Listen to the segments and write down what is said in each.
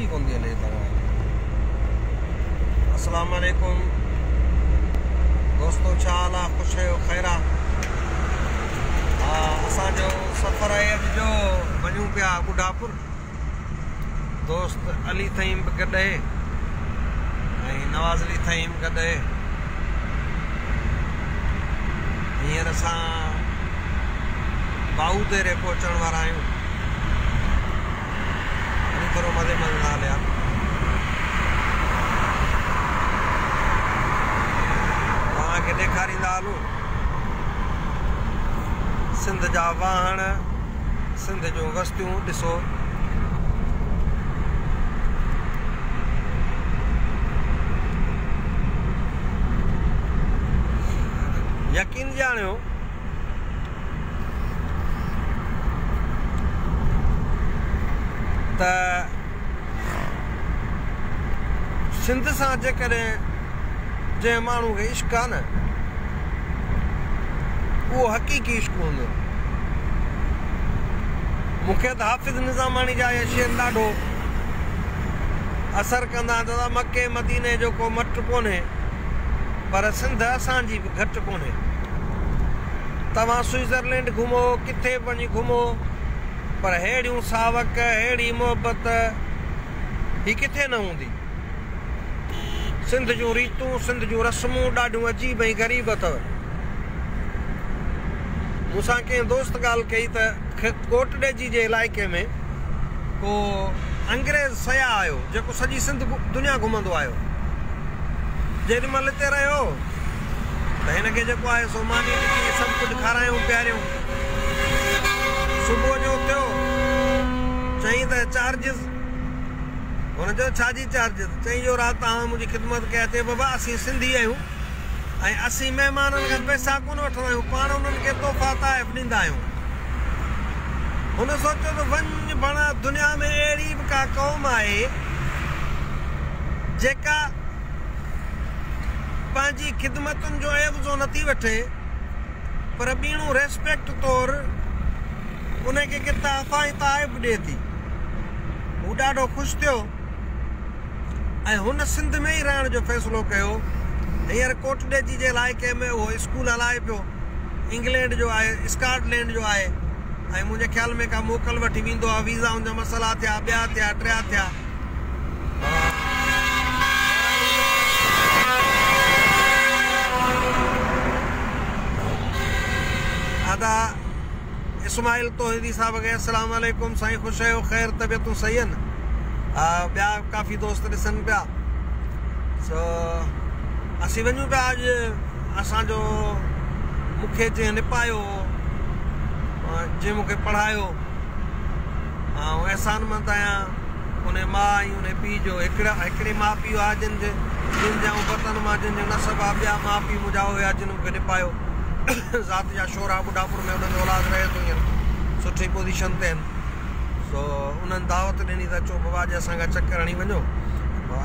ئي ڪونه ٿي هلي هتان کان. السلام عليڪم دوستو ڇا حال آ خوش آهيو خير آ ها اسان جو سفر آهي اڄ جو وڃون پيا ٻڍاپور دوست علي ٿهيم به گڏ آهي ۽ نواز علي ٿهيم گڏ آهي هينئر اسان باهو ديري پهچڻ وارا آهيون. هلي ٿورو مزي مزي سان هليا. توهان کي ڏيکاريندا هلون سنڌ جا واهڻ، سنڌ جون وستيون ڏسو. يقين ڄاڻيو ته سنڌ سان جيڪڏهن جنهن ماڻهو کي عشق آ نه اهو حقيقي عشق هوندو. مون کي ته حافظ نظاماڻي جا اهي شعر ڏاڍو اثر ڪندا آهن ته مڪي مديني جو ڪو مٽ ڪونهي پر سنڌ اسان جي به گهٽ ڪونهي. توهان سوئٽزرلينڊ گهمو، ڪٿي به وڃي گهمو، پر ههڙيون ساوڪ، ههڙي محبت هي ڪٿي نه هوندي. سنڌ جون ريتون، سنڌ جون رسمون ڏاڍيون عجيب ۽ غريب اٿو. مون سان ڪنهن دوست ڳالهه ڪئي ته ڪوٽڏيجي جي علائقي ۾ ڪو انگريز سياح آيو، جيڪو سڄي سنڌ دنيا گهمندو آيو. جيڏي مهل هتي رهيو ته هن کي جيڪو آهي سو ماني ٽڪي سڀ ڪجهه کارايون پياريون. صبح جو اٿيو، چيائين ته چارجز. هن چيو ڇا جي چارجز؟ چيائين جو رات توهان منهنجي خدمت ڪئي آهي. چيو بابا اسين سنڌي آهيون ۽ اسين مهمانن کان پئسا ڪونه وٺندا آهيون، پاڻ انهن کي تحفا تحائف ڏيندا آهيون. هن سوچيو ته وڃ ڀڻا دنيا ۾ اهڙي به ڪا قوم آهي جيڪا پنهنجي خدمتن جو عيوضو نٿي وٺي پر ٻيڻو ريسپيڪٽ طور ان کي ڪي تحفا ۽ تحائف ڏئي ٿي. هو ڏاڍو خوش ٿيو ۽ هن سنڌ ۾ ئي رهڻ جو فيصلو ڪيو. هينئر ڪوٽڏيجي جي علائقي ۾ اهو اسڪول هلائي پيو. انگلينڊ جو آهي، اسڪاٽ لينڊ جو آهي ۽ منهنجي خيال ۾ ڪا موڪل وٺي ويندو آهي. ويزائن جا مسئلا ٿيا، ٻيا ٿيا، ٽيا ٿيا. ادا اسماعيل توحيدي صاحب کي السلام عليڪم سائين خوش آهيو خير طبيعتون صحيح آهن ها ٻيا ڪافي دوست ڏسن پيا سو اسين وڃون پيا اڄ اسان جو مونکي جنهن نپايو جنهن مونکي پڙهايو آئون احسان مند آهيان انهي ماء ۽ انهي پيء جو هڪڙا هڪڙي ماء پيء هئا جن جي جن جا آئون وطن مان جن جو نسب آ ٻيا ماء پيء منهنجا هيا جن مون کي نپايو ذات جا شورا ٻڍاپور ۾ انهن جو اولاد رهي ٿو هينئر سٺي پوزيشن تي آهن سو انهن دعوت ڏني ته اچو بابا اڄ اسان کان چڪر هڻي وڃو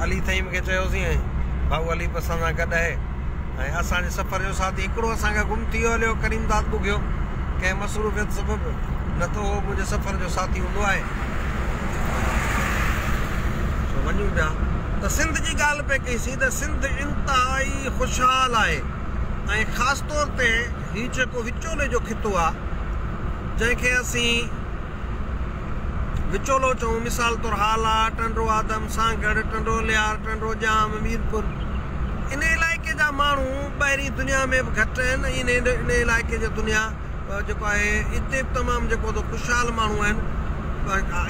علي ٿهيم کي چيوسين ۽ ڀائو علي به اسان سان گڏ آهي ۽ اسان جي سفر جو ساٿي هڪڙو اسان کان گم ٿي ويو هليو ڪريم داد ٻگهيو ڪنهن مصروفيت سبب نه ته اهو منهنجي سفر جو ساٿي هوندو آهي. سو وڃون پيا ته سنڌ جي ڳالهه پئي ڪئي سين ته سنڌ انتهائي خوشحال آهي ۽ خاص طور تي هي جيڪو وچولي جو خطو آهي جنهن کي اسين وچولو چئون مثال طور هالا، ٽنڊو آدم، سانگهڙ، ٽنڊو الهيار، ٽنڊو ڄام، ميرپور ان علائقي جا ماڻهو ٻاهرين دنيا ۾ به گهٽ آهن ۽ ان علائقي جي دنيا جيڪو آهي اتي به تمام جيڪو ته خوشحال ماڻهو آهن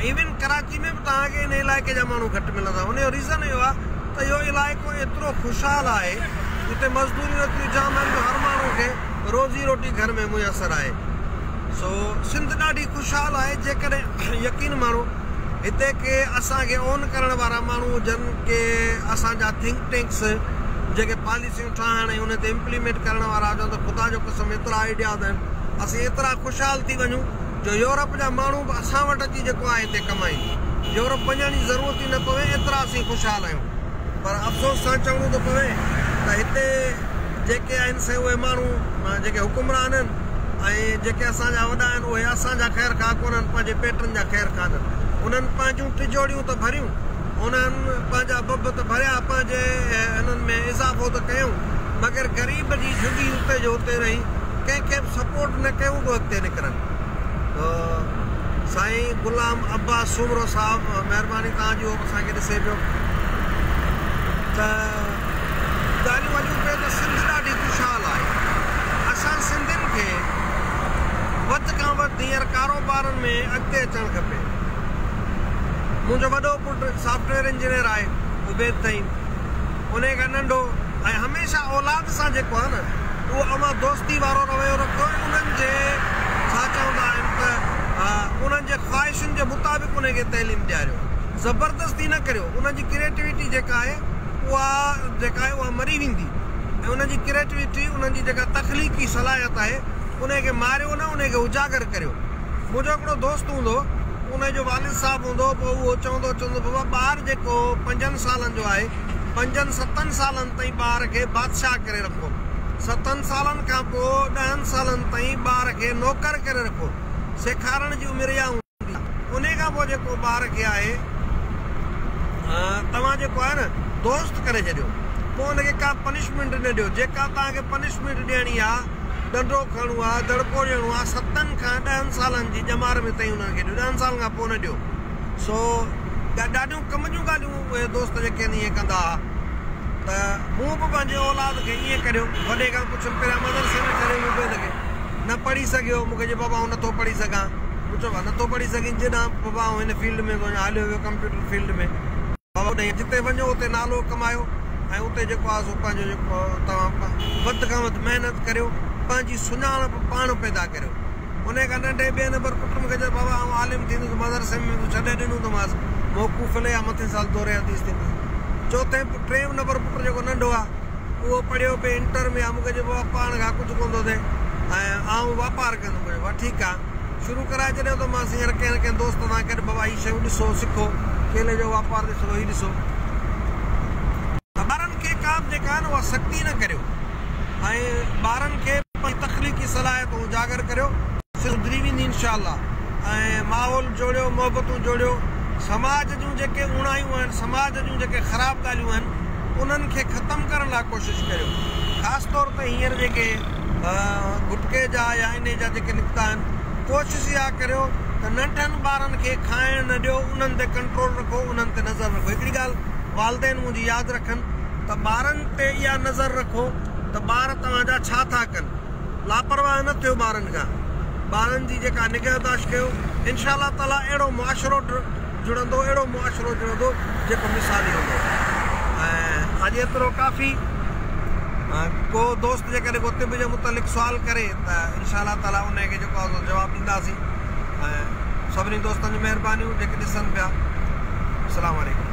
ايون ڪراچي ۾ به توهان کي ان علائقي جا ماڻهو گهٽ ملندا ان جو ريزن اهو آهي ته اهو علائقو ايترو خوشحال آهي اتي مزدوريون ايتريون جام آهن جو هر ماڻهو کي روزي روٽي گهر ۾ ميسر آهي سو سنڌ ڏاڍي خوشحال آهي جيڪڏهن يقين ماڻهو هتي ڪي اسان کي اون ڪرڻ وارا ماڻهو هجن ڪي اسان جا ٿنڪ ٽينڪس جيڪي پاليسيون ٺاهڻ ۽ انهن تي امپليمينٽ ڪرڻ وارا هجن ته خدا جو قسم ايترا آئيڊياز آهن اسين ايترا خوشحال ٿي وڃون جو يورپ جا ماڻهو به اسان وٽ اچي جيڪو آهي هتي ڪمائين يورپ وڃڻ جي ضرورت ئي نه پوي ايترا اسين خوشحال آهيون پر افسوس سان چوڻو ٿو پوي ته هتي جيڪي آهن سي اهي ماڻهو جيڪي حڪمران آهن ۽ جيڪي اسان جا وڏا آهن اهي اسان جا خير خواهه ڪونهن پنهنجي پيٽن جا خير خواهه آهن انهن پنهنجون ٽجوڙيون ته ڀريون. انهن پنهنجا ڀڀ ته ڀريا، پنهنجي انهن ۾ اضافو ته ڪيائون، مگر غريب جي جهڳي اتي جو اتي رهي، ڪنهن کي به سپورٽ نه ڪيائون ته اڳتي نڪرن. ته سائين غلام عباس سومرو صاحب مهرباني توهان جي اهو به اسان کي ڏسي پيو ته ڳالهيون هليون پيو ته سنڌ ڏاڍي خوشحال آهي. اسان سنڌين کي وڌ کان وڌ هينئر ڪاروبارن ۾ اڳتي اچڻ کپي. منهنجو وڏو پٽ سافٽ ويئر انجنيئر آهي عبيد ٿهيم انهي کان ننڍو ۽ هميشه اولاد سان جيڪو آهي نه اهو اوهان دوستي وارو رويو رکو ۽ انهن جي ڇا چوندا آهن ته انهن جي خواهشن جي مطابق انهن کي تعليم ڏياريو زبردستي نه ڪريو انهن جي ڪريٽوٽي جيڪا آهي اها جيڪا آهي اها مري ويندي ۽ انهن جي ڪريٽوٽي انهن جي جيڪا تخليقي صلاحيت آهي انهي کي ماريو نه انهي کي اجاگر ڪريو منهنجو هڪڙو دوست هوندو هو انهي جو والد صاحب هوندو هو پوء اهو چوندو هو چوندو بابا ٻار جيڪو پنجن سالن جو آهي پنجن ستن سالن تائين ٻار کي بادشاهه ڪري رکو ستن سالن کان پوء ڏهن سالن تائين ٻار کي نوڪر ڪري رکو سيکارڻ جي عمر اها هوندي آهي انهي کان پوء جيڪو ٻار کي آهي توهان جيڪو آهي نه دوست ڪري ڇڏيو پوء ان کي ڪا پنشمينٽ نه ڏيو جيڪا توهان کي پنشمينٽ ڏيڻي آهي ڏنڊو کڻڻو آهي دڙڪو ڏيڻو آهي ستن کان ڏهن سالن جي ڄمار ۾ تائين انهن کي ڏيو ڏهن سالن کان پوء نه ڏيو سو ڏاڍيون ڪم جون ڳالهيون اهي دوست جيڪي آهن ائين ڪندا ها ته مون به پنهنجي اولاد کي ائين ڪريو وڏي کان پڇيم پهريان مدرسي ۾ ڇڏيو مون پيء کي نه پڙهي سگهيو مون کي چيو بابا آئون نٿو پڙهي سگهان مون چيو نٿو پڙهي سگهين جيڏانهن بابا آئون هن فيلڊ ۾ ٿو وڃان هليو ويو ڪمپيوٽر فيلڊ ۾ بابا اوڏانهن جتي وڃو اتي نالو ڪمايو ۽ اتي جيڪو آهي سو پنهنجو جيڪو توهان وڌ کان وڌ محنت ڪريو پنهنجي سڃاڻپ پاڻ پيدا ڪريو انهيء کان ننڍي ٻئي نمبر پٽ مون کي چيو، بابا آئون عالم ٿيندس، مدرسي ۾ ويندس، ڇڏي ڏنو ته مانس موقوف عليه يا مٿين سال دوره حديث ٿيندس. چوٿين ٽئين نمبر پٽ جيڪو ننڍو آ، اهو پڙهيو پئي انٽر ۾ آ، مون کي چيو، بابا پاڻ کان ڪجهه ڪونه ٿو ٿئي ۽ آئون واپار ڪندم. مون چيو، بابا ٺيڪ آ. شروع ڪرائي ڇڏيو ته مانس هينئر ڪنهن نه ڪنهن دوست سان گڏ، بابا هي شيون ڏسو، سکو، ڪيلي جو واپار ڏسو، هي ڏسو. ته ٻارن کي ڪا به جيڪا آهي نه اها سختي نه ڪريو. ۽ ٻارن کي پنهنجي تخليقي صلاحيتون اجاگر ڪريو سڌري ويندي انشاء الله ۽ ماحول جوڙيو محبتون جوڙيو سماج جون جيڪي اوڻايون آهن سماج جون جيڪي خراب ڳالهيون آهن انهن کي ختم ڪرڻ لاء ڪوشش ڪريو خاص طور تي هينئر جيڪي گٽڪي جا يا انهي جا جيڪي نڪتا آهن ڪوشش اها ڪريو ته ننڍن ٻارن کي کائڻ نه ڏيو انهن تي ڪنٽرول رکو انهن تي نظر رکو هڪڙي ڳالهه والدين منهنجي ياد رکن ته ٻارن تي اها نظر رکو ته ٻار توهان جا ڇا ٿا ڪن. لاپرواهه نه ٿيو ٻارن کان. ٻارن جي جيڪا نگهداشت ڪيو انشاء الله تعالي اهڙو معاشرو جڙندو اهڙو معاشرو جڙندو جيڪو مثالي هوندو. ۽ اڄ ايترو ڪافي. ڪو دوست جيڪڏهن ڪو طب جي متعلق سوال ڪري ته انشاء الله تعالي انهي کي جيڪو آهي سو جواب ڏينداسين. ۽ سڀني دوستن جون مهربانيون جيڪي ڏسن پيا. السلام عليڪم.